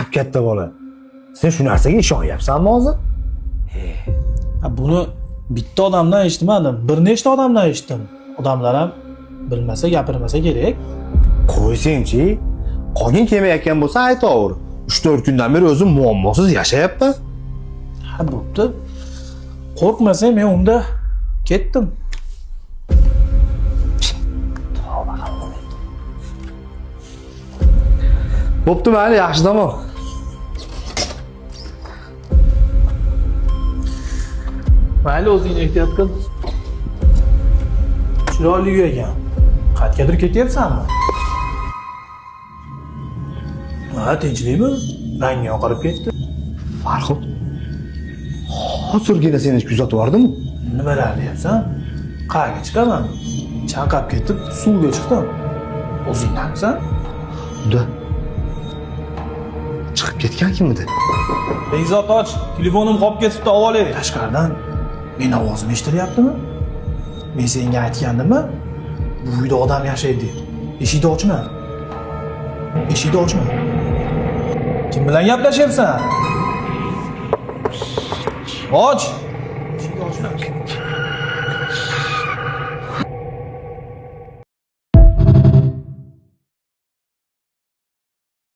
Kap katta bola. Sen shu narsaga ishonyapsanmi hozir? Ha, buni bitta odamdan eshitmadim, bir nechta odamdan eshitdim. Odamlar ham bilmasa gapirmasa kerak. Qo'ysangchi, qolgin kelmayotgan bo'lsa aytovur. 3-4 kundan beri o'zim muammosiz yashayapman. Ha, bo'pti. Qo'rqmasang men unda ketdim. Bo'pti mayli, yaxshi dam ol. Mayli, o'zingni ehtiyot qil. Chiroyli uy ekan. Qayergadir ketyapsanmi? Ha, tinchlikmi? Ranging oqarib ketdi. Farhod, hozirgina seni kuzatib yubordimi? Nimalar deyapsan? Qayerga chiqaman? Chanqab ketib suvga chiqdim. O'zingdanmisan? Unda chiqib ketgan kim edi? Bekzod och, telefonim qolib ketibdi, olay. Tashqaridan men ovozim eshitilyaptimi? Men senga aytgandimmi? Bu uyda odam yashaydi deb. Eshikni ochma. Eshikni ochma. Kim bilan gaplashyapsan? Och! Eshikni ochma.